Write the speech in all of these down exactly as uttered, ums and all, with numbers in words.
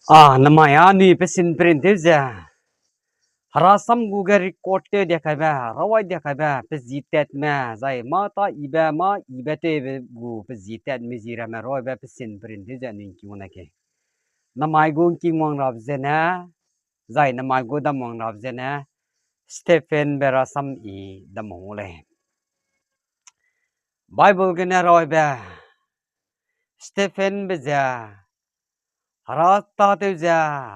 A, namai anui pesin perin tew ze, Hera sam gu ge record tew dia kaibe, rawai dia kaibe, pe zi tatme, zai mâ ta ibe, mâ ibe tewbe gu pe zi tatme zi ramme rawaibe pesin perin tew ze anui ’ngking wang na ke. Namai gu ’ngking wang rabe zene, zai namai gu dam wang rabe zene, Stephenbe rasam I dam wang gu lei. Bible gene rawaibe, Stephenbe ze, Hera tâtew ze,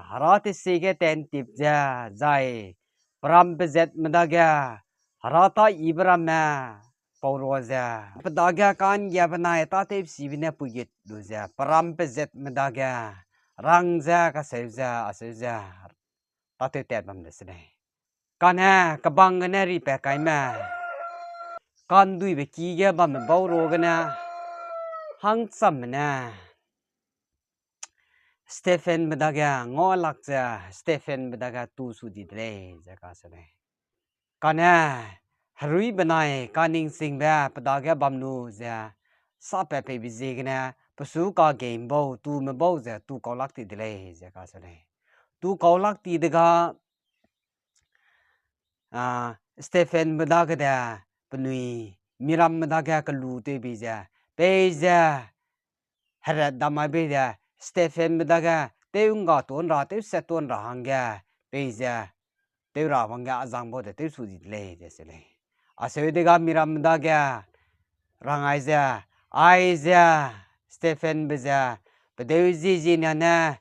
Hera tesie ge tantip ze, zai peram pezatme dage, Hera ta ibe ramme, pau rua ze, pe dage ka'nggiabe benai tâtewsibe ne puigut lu ze, peram pezatme dage, rang ze, kaseu ze, aseu ze, tâtew tat bam de se lei. Kane kebang gene ripat kaime, ka'nduibe ki ge bamme bau ruagene, hangchamme ne, Stephenbe dage ngau lak ze, Stephenbe dage tu su di de lei ze kacheu lei. Kane herui benai kaningsingbe pe dage bam lu ze, sapat peibe ziegene, pe su kagei ’mbau, tume bau ze tu kau lak ti de lei ze kacheu lei. Tu kau lak ti dega, a, Stephenbe dage de penui miramme dage kelu tewbe ze, peize herat dam mai bei ze, Stephenbe dage tew ’ngga tuâ ’nra, tewset tuâ ’nra hangge, peize tew ra wangge a zang bau de tew su di de lei ze se lei. Aseu dega miramme dage rang ai ze, aize Stephenbe ze, pedeu zie zieniane,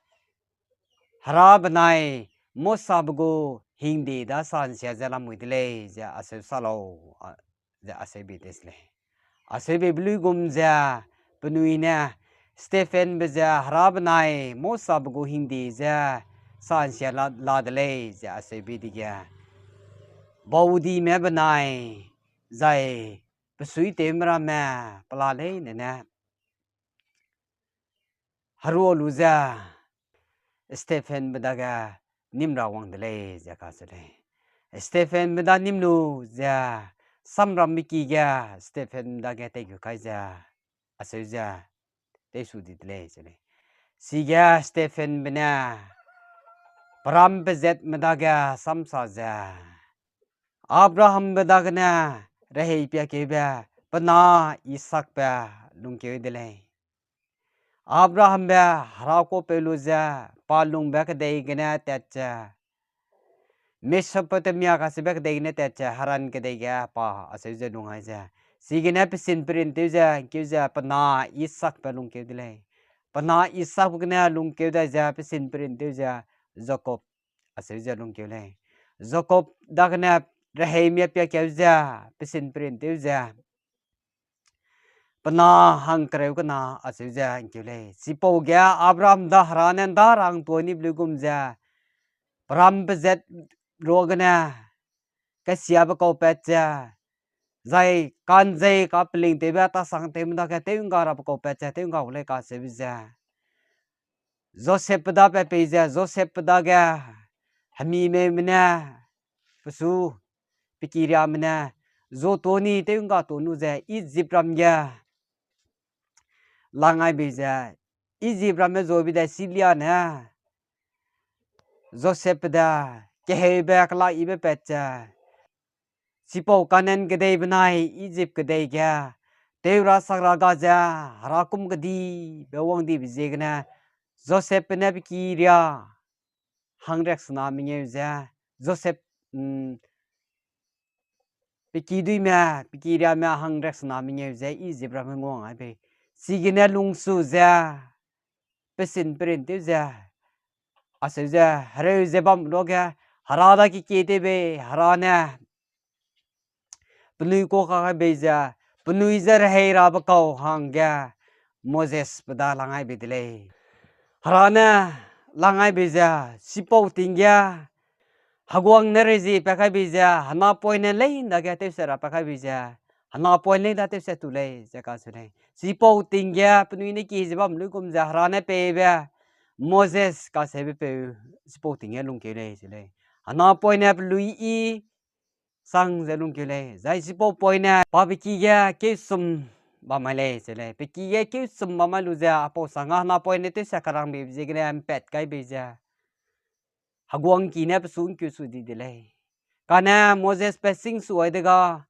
Hera benai Mosabe gu hingde da sa ’nsia ze lamui de lei ze aseu sa lau, a, ze aseu bei de se lei. Aseu beibe luigum ze penui ne Stephenbe ze Hera benai Mosabe gu hingde ze sa ’nsia la, la de lei ze aseu bei dege, baudime benai, zai pesuitewme ramme pela leine ne herua lu ze, Stephenbe dage nîm ra wang de lei ze kacheu lei. Stephenbe da nîm lu ze, samramme ki ge Stephenbe dage teigu kai ze, aseu ze, teisu di de lei ze lei. Chige Stephenbe ne peram pezatme dage samsa ze, Abrahambe dagene rehei piakeube pe na Isaakbe lungkeu de lei. Abrahambe Hera kuapeu lu ze, pa lungbe kedei gene tat ze, Mesopotamia kacheube kedei gene tat ze, Haran kedei ge pa aseu ze lung ai ze. Chigene pesin perin tew ze, ’ngkeu ze pe na Isaakbe lungkeu de lei. Pe na Isaakbe gene lungkeu dai ze pesin perin tew ze, Jakob aseu ze lungkeu lei. Jakob dagene reheimia piakeu ze, pesin perin tew ze, pe na hangkereu kena aseu ze ’ngkeu lei. Chipau ge Abraham da Hera ne ’nda rang tuâ nibe luigum ze, peram pezat ruagene, kesiabe kaupat ze, zai ka'nzei kapelingtewbe tasangtewme dage tew ’ngga rabe kaupat ze, tew ’ngga gu lei kacheube ze, Josepbe da pat pei ze, Josepbe dage hemimeume ne, pesu, pe kiriame ne, zuatuâ ni tew ’ngga tuâ nu ze Ijipram ge lang ai bei ze, Ijipram ge zuabi de silia ne, Josepbe de keheube kelakibe pat ze, chipau Kanan kedei benai Ijip kedei ge tew ra sak ra ga ze, Hera kum kedibe wangdibe ziegene, Josepbe ne pe kiria hangriaksena mengeu ze, Josep, mm, pe kiduîme, pe kiriame hangriaksena mengeu ze Ijipram ge nguang ai bei. Chigene lungsu ze, pesin perin tew ze, aseu ze, hereu ze bam luage, Hera da kekie tew bei, Hera ne penui kuâ ka kai bei ze, penui je rehei rabe kau hangge Mosesbe da lang ai bei de lei. Hera ne lang ai bei ze, chipau ting ge, heguang ne rezie pa kai bei ze, henapoine leine ge tewse ra pa kai bei ze, henapoine leine da tewse tu lei ze kacheu lei. Chipau ting ge penui ne kie ze bam luigum ze Hera ne peibe, Moses kacheube peu, chipau ting ge lungkeu lei ze lei. Henapoine pelui yi sang ze lungkeu lei. Zai chipau poine pabe ki ge keusum bam mai lei, ze lei. Pe ki ge keu chum bam mai lu ze, apau sanga napoine tewse karangbe ziegene ’mpat kai bei ze, heguang ki ne pe su ’ngkeu su di de lei. Kane Moses pe sing su ai dega,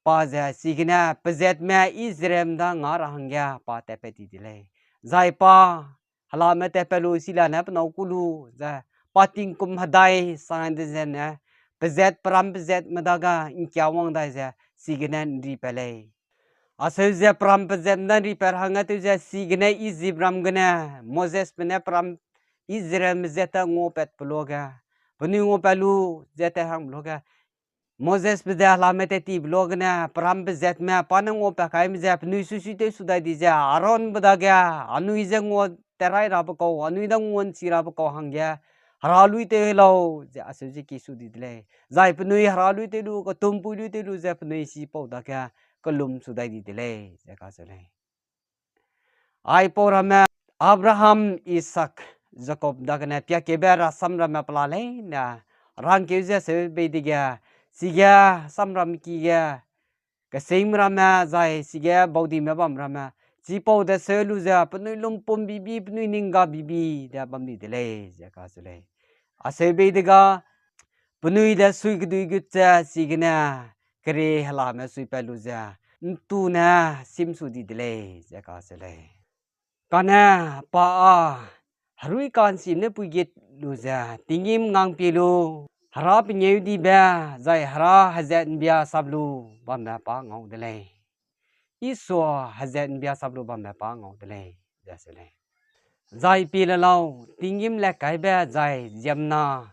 pa ze chigene pezatme Israelme da nga ra hangge pa tatpat di de lei. Zai pa helame tatpat lu silane pe nâu ku lu ze, pa tingkum hedai sang de zene, pezat, peram pezatme dage ’ngkia wang dai ze, chigene ’nripat lei. Acheu ze peram pezatme da ’nripat hangge tew ze chigene Ijipram gene, Mosesbe ne peram Israelme ze ta nguapat pe luage, penui nguapat lu ze ta hangbe luage, Mosesbe ze helame tat tibe luagene, peram pezatme, pa ne nguapat kaime ze, penui suisui tew su dai di ze, Aaronbe dage, anui ze ngua tat rai rabe kau, anui da ngua ’nchi rabe kau hangge, hera lui tew lau, ze acheu ze ki su di de lei. Zai penui hera lui tew lu, ketumpui lui tew lu ze penui chipau dage, kellum su dai di de lei, ze kacheu lei. Aipau ramme Abraham, Isak, Jakob dagene piakebe rasam ramme pela leine, rangkeu ze seu bei dege, chige samram ki ge, kesingme ramme zai chige baudime bam ramme, chipau de seu lu ze penui lumpum bibi, penui ning ga bibi de bam di de lei, ze kacheu lei. Acheu bei dega, penui de sui kedui gut ze chigene, kere helame suipat lu ze, ’ntu ne simsu di de lei, ze kacheu lei. Kane pa â herui ka'nchim ne puigit lu ze, tinggîm ngangpie lu, hera pengêudibe, zai hera hezat ’mbia sap lu bambe pa ngau de lei. Isua hezat ’mbia sap lu bambe pa ngau de lei, ze se lei. Zai pie le lau, tinggîm le kaibe zai ziemna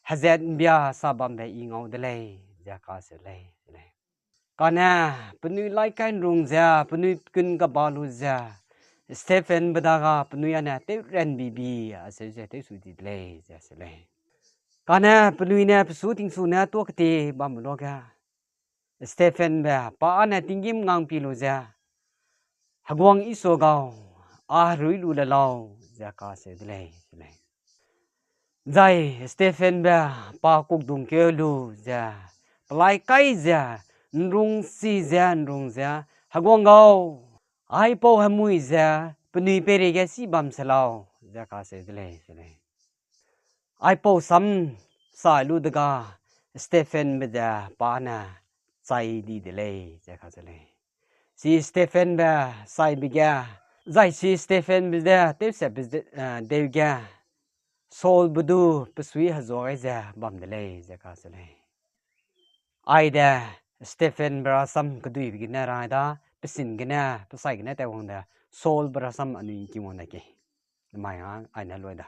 hezat ’mbia sap bambe I ngau de lei, ze kacheu lei, ze lei. Kane penui laikai ’nrung ze, penui kun keba lu ze, Stephenbe dage penui â ne tewranbibi acheu ze tewsu di de lei, ze se lei. Kane penui ne pe su tingsu ne tuâ keti bambe luage, Stephenbe pa â ne tinggîm ngangpie lu ze, Heguang Isua gau, â herui lu le lau, ze kacheu de lei, ze lei. Zai Stephenbe pa kukdungkeu lu ze, pelai kai ze, ’nrungsi ze ’nrung ze, Heguang gau, aipau hemui ze penui peireige chî bam se lau, ze kacheu de lei, ze lei. Aipau sam sai lu dega Stephenbe ze pa ne chai di de lei, ze kacheu lei. Chi Stephenbe saibe ge, zai chi Stephenbe ze tewsebe ze, eh, deu ge, Saulbe du pe sui hezuâ gai ze bam de lei, ze kacheu lei. Aide Stephenbe rasam keduibe gene rang da, pe sin gene, pe sai gene tewwang de, Saulbe rasam anui ’ngking wang de ke. Nemai a, aine lui da.